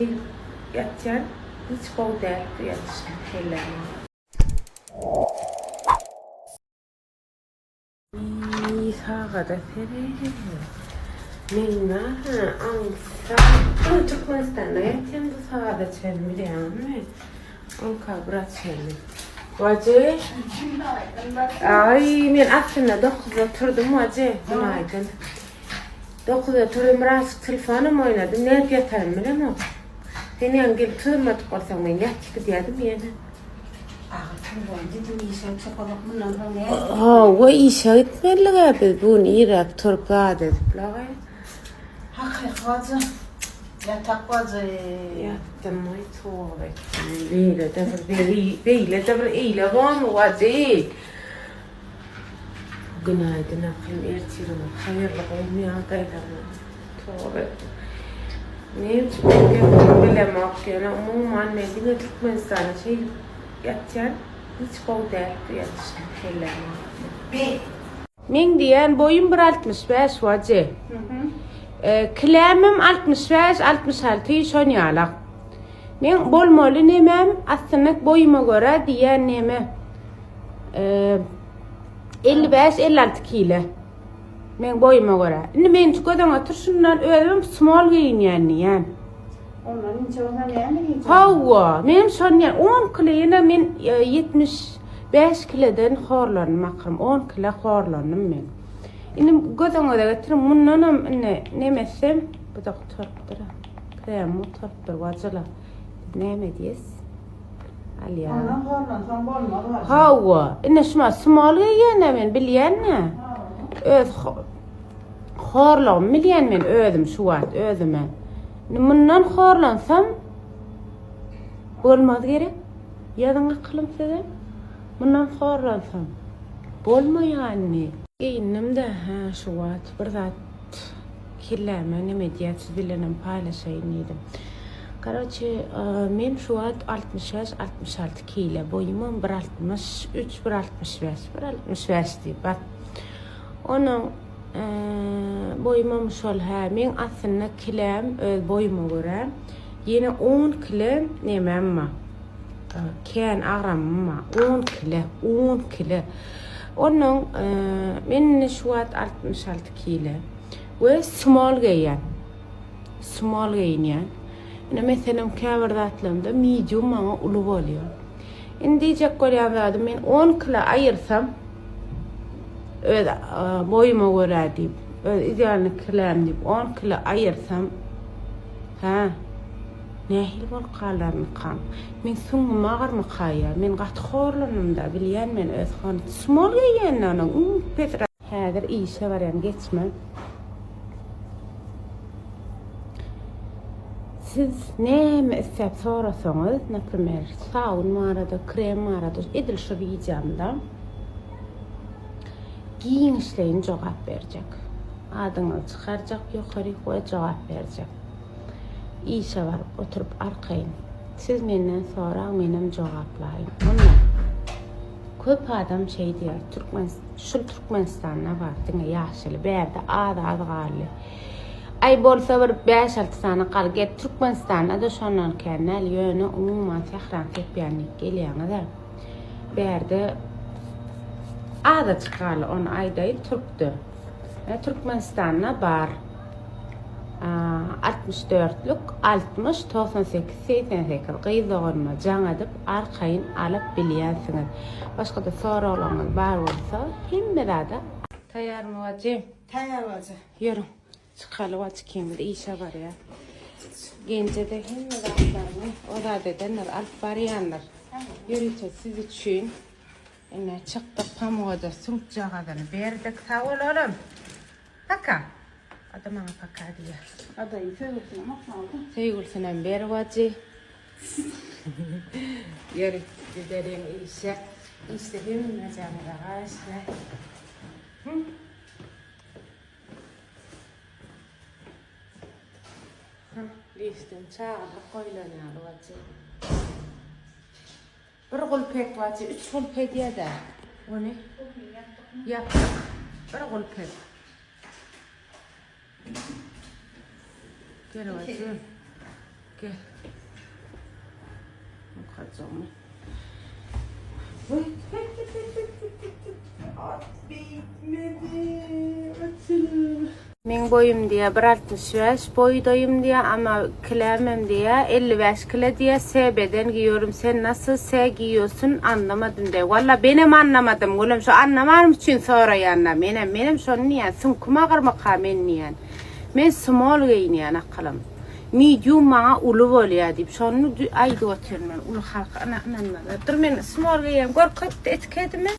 Ýatýan hiç gowy däl bu ýatyşym kelläme. Eý sagada seret. Men nara aňsat diňe Türkmenistanda ýatýan bu sagada çenli bilýäňizmi? Onka bira çenli. Wajy. Aý men aslynda dokuzda turdum wajy. Günaýdyn. Dokuzda turdum birazjyk telefonam oýnadym nädip ýatarymy bilemok. Sen ýaňy gelip turmadyk bolsaň men ýatyp gidýärdim ýene. Agyr turmaly diýdim işe çykalyk mundan soň nädip. Hawa işe gitmeliga biz bu gün irräk turup zat edip lagaý. Hakyky bajy. Ýatak bajy. Ýatdym aý toba etdim. Beýle-de bir beýle-de bir eýle bormy bajy. Günaýdyn akylym ertiriňiz haýyrly gowy ýagdaýlaryňyz toba etdim. Ne üçin gelenimi bilemok ýöne umuman men diňe Türkmenistanda şeýdip ýatýan hiç gowy däl bu ýatyşym kelläm agyrýar. Meň diýýän boýum bir 65 wajy. Kilämim 65 66 şon ýalak. Meň bolmaly nemem aslynda boýuma görä diýýän neme. 55-56 kile. Meň boýuma görä. Indi men şu göz öňe otur şundan özüm small geýinýän diýýän. Ondan inçe bolsa näme geýjek? Hawa, menem şony diýýän. 10 kile ýene men 75 kileden horlandym akyrym. 10 kile horlandym men. Indi göz öňüňize getiriň, mundanam indi neme etsem, bu da gutarypdyr. Krem gutarypdyr, wajyla. Biz näme edýäs? Alýan. Ondan horlansaň bolmaz wajy. Hawa, indi şuma small geýýän-ä men bilýän-ä. Öz horlagymy bilýän men özüm şu wagt özüme. Indi mundan horlansam bolmaz gerek. Ýazyň akylym size. Mundan horlansam bolmaýar indi. Geýindim-de, hä şu wagt bir zat Kelläme neme edýär siz bilenem paýlaşaýyn diýdim. Karoçe men şu wagt 65 66 kile boýumam bir 63 bir 65 bir 65 diýip bak. Onuň boýumam şol hä meň aslynda kilem öz boýuma görä ýene 10 kile nemem bar. Kän agramym bar. 10 kile 10 kile. Onuň men indi şu wagt 66 kile. We small geýýän. Small geýinýän. Ine meselem käbir zatlarymda medium maňa uly bolýar. Indi diýjek bolýan zadym men 10 kilo aýyrsam öz boýuma görä diýip, öz idealny kilem diýip 10 kilo aýyrsam hä nähili bolup galarmykam? Men süňňüm agyrmyka ýa? Men gaty horlandym-da, bilýän men öz hon small geýýän-de onuň iň pes Häzir işe barýan geçme. Siz näme isläp sorasaňyz, naprimer, sabun barada, krem barada, edil şu wideomda giňişleýin jogap berjek. Adyňyzy çykarjak ýokaryk we jogap berjek. Işe baryp oturyp arkaýyn. Siz menden soraň, menem jogaplaýyn. Onda Köp adam şeý diýýär türkmen şul türkmenistanda bar diňe ýaşyly bärde az az galdy. Aý bolsa bir 5-6 sany gal gel türkmenistanda da şondan kän däl ýöne umuman sährany sepýän diýip gelýäňiz-ä. Bärde azajyk galdy ony aýdaýyn türkde. Türkmenistanda bar. 64-lük 60 98 88 gyz doganyma jaň edip arkaýyn alyp bilýänsiňiz. Başga-da soraglaryňyz bar bolsa hemme zada. Taýýarmy bajy? Taýýar bajy. Ýörüň. Çykaly bajy ikimiz işe barýas. Genje-de hemme zatlaryny o zat edendir, alyp barýandyr. Ýörite siz üçin. Ine çykdyk pamuga-da süňkjagazyny berdik. Sag bol oglum. Paka. O-da maňa paka diýýär. Adaýyň söýgülisinem okmalydy. Söýgülisinem ber bajy. Ýeri, gideliň işe. Işde hemme jaňyza garaşýar. Liftiň çagyrylyp goýlan ýaly bajy. Bir gulp et bajy, üç gulp edýä-dä. Ony ýapdyk. Bir gulp et. Gel bajy. Gel. Okajagmy. At beýtmedi. Açyl. Meň boýum diýýär bir 65, boýdaýym diýýär, ama kilämem diýýär, 55 kile diýýär, S beden giýerim, sen nasıl S giýiyorsun anlamadym diýýär. Walla benem anlamadym gülüm, şu anlamanym üçin soraýan-da menem, menem şony diýýän, süňküm agyrmyka men diýýän. Men small geýinýän akylym. Medium maňa uly bolýar diýip, şony aýdyp otyryn men, uly halka ynanmazlar. Dur men small geýýän, görkezdi etikedimi?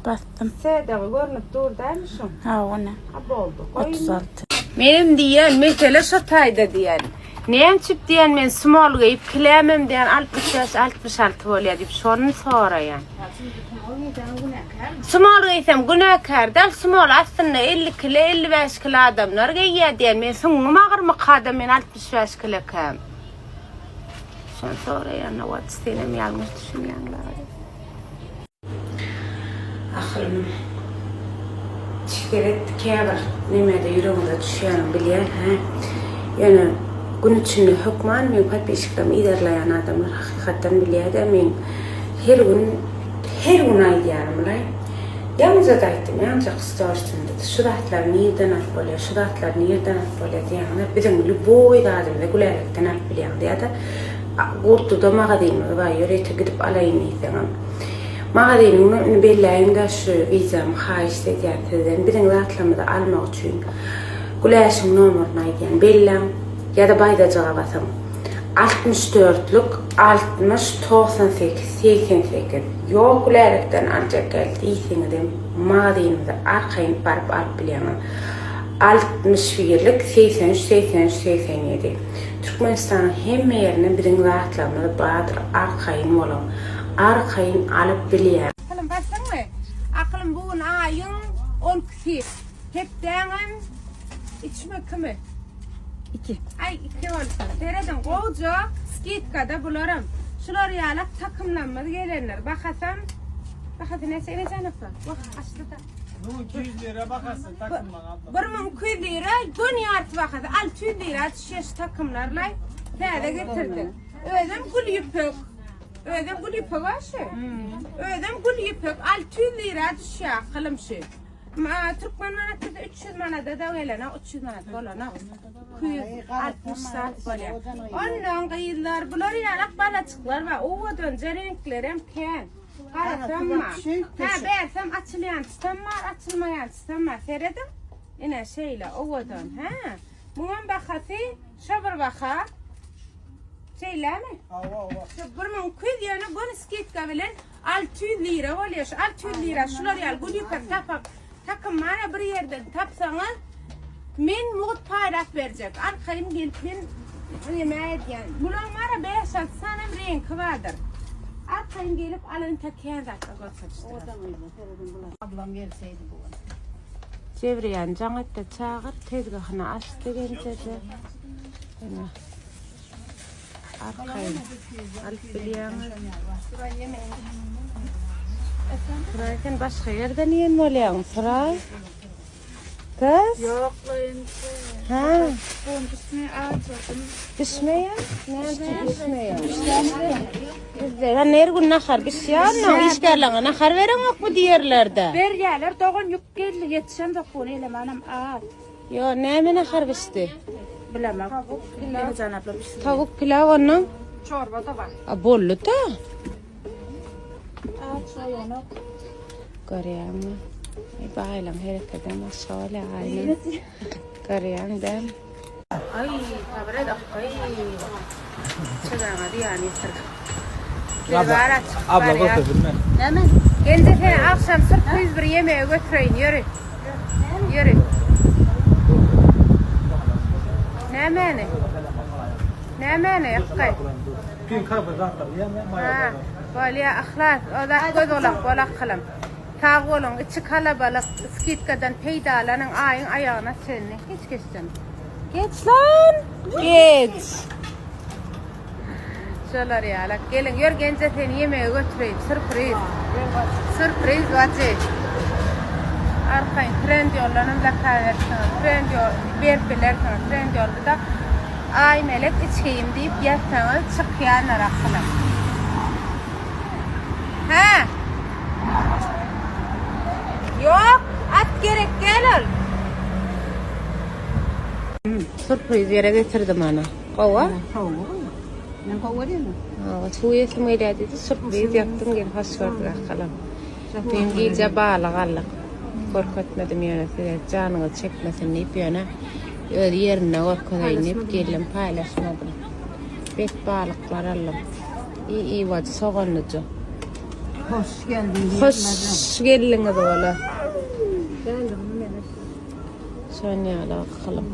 Basdym. S-degi görnüp dur dälmi şuň? Hawa, ine. Ha boldy. Goý indi. 36. Menem diýýän, mesele şo taýda diýýän. Näme üçin diýýän men small geýip kilämem diýýän 65, 66 bolýar diýip şony soraýan. Small geýsem günäkär däl, small aslynda 50 kile, 55 kile adamlar geýýär diýýän. Men süňňüm agyrmyka-da men 65 kilekäm. Şony soraýan, what senem ýalňyş düşünýäňler. Ahyrym Seret käbir nemede ýüregiňize düşýänini bilýän hä. Ýöne gün içinde hökman meň podpisçiklerimi yzarlaýan adamlar hakykatdan bilýärde meň her gün her gün aýdýanymlaý. Ýaňyja-da aýtdym, ýaňyjak storisinde şu zatlary nirden alyp bolýar, şu zatlary nirden alyp bolýar diýýäňizde biziň lýuboý zadymyzy Gülälekden alyp bilýäňiz ýa-da Gurtluda magazynymyz bar ýörite gidip alaýyn diýseňem. Magazynyň nomerini belläýiňdä şu wideomy haýyşt edýän sizden biziň zatlarymyzy almak üçin Güläşiň nomerini aýdýan belläň ýa-da baýdajyga basyň 64 lük 60 98 88 ýok Gülälekden aljak gel diýseňizem magazynymyza arkaýyn baryp alyp bilýäňiz 61 lik 83 83 87 Türkmenistanyň hemme ýerinde biziň zatlarymyz bardyr arkaýyn boluň. Arkaýyn alyp bilýän. Akylym basdyňmy? Akylym bu gün aýyň on ikisi. Hepdäňem içmi ikimi? Iki. Aý iki bolsun. Serediň gowja skidkada bularam. Şular ýalak takymlanmaz gelenler. Bahasam bahasy näçe Enejan apa? Wah açdy-da. 1200 lira bahasy takymlaň abla. 1200 lira gün ýarty bahasy. 600 lira düşýär şu takymlarlaý. Täze getirdik. Özem gül ýüpek. Özem gül ýüpek a şu. Özem gül ýüpek 600 lira düşýär akylym şu. Ma, Türkmen manatda 300 manada da gelene 300 manat bolana. 260 sat bolýar. Ondan gyzlar bular ýalak balajyklar bar. Owadan reňklerem kän. Garasam bar. Ha, bersem açylýan çytam bar, açylmaýan çytam bar. Serediň. Ine şeýle owadan, hä? Muňam bahasy şo bir baha. Şeýlemi? Hawa, hawa. Şu 1200 ýöne göni skidka bilen 600 lira bolýar. Şu 600 lira şular ýaly gül ýüpek tapak takym mana bir ýerden tapsaňyz men mugt paýlap berjek. Arkaýyn gelip men neme edýän. Bulaň bara 5-6 sany reňki bardyr. Arkaýyn gelip alyn ta kän zatlar görkezişdir. Ablam gelseydi bu gün. Jewriýany jaň etde çagyr, tezgahyny açdy genjeje. Ine. Arkaýyn alyp bilýäňiz. Suraý sen başga ýerden iýen bolýaň, Suraý. Gyz? Yok laýynçy. Ha, Bun düşme açalım. bişmeýär? Näme üçin bişmeýär? Bizde ben her gün nahar bişýär, işgärlerine nahar bereňokmy diýerlerde. Berýärler dogan ýük geldi ýetişen zok bunu elemanam az. Ýo, näme nahar bişdi? Bilemem. Tavuk pilav. Enejan abla pişirdi. Tavuk pilaw ondan? Çorba da var. A boldy da. Aç oýanok. Görýäňmi? Ay baýlaň herekedem başga bolýar aýna. Görýäň däl. Ay sabyr et ay. Çagaňa zyýan ýetirdik. Abla, abla görkezilme. Näme? Gel-de seni akşam sürpriz bir ýemeğe götüreýin, ýöri. Ýöri. Nämäni? Nämäni? Ykgy. Kim kahve zatlar diýýän Ha, bolýa yhlas, o zat göz gulak bol akylym. Sag boluň, içi kalabalyk, skidkadan peýdalanyň aýyň aýagyna çenli. Hiç geçsin. Geç lan! Geç! Şolar ýalak. Geliň, ýör Genje seni ýemege götüreýin. Sürpriz. Sürpriz bajy. Arkaýyn Trendyoldanam zakaz beripsiňiz. Trendyol berip bilersiňiz. Trendyolda da. Aýmelek içgeyim diýip ýazsaňyz çykýandyr akylym. Hä? Ýok, at gerek däl ol. Sürpriz ýere getirdim ana. Gowa? Gowy. Men gowy görýän. Hawa, suw ýesim gelýär diýdi. Sürpriz ýapdym, gel hoş gördük akylym. Düýn gije balyk aldyk. Görkezmedim ýöne size janyňyz çekmesin diýip ýöne öz ýerinde görkezeýin diýip geldim paýlaşmadym. Bet balyklar aldym. I iwajy soganlyja. Hoş geldin. Hoş geldiňiz ola. Şon ýaly akylym.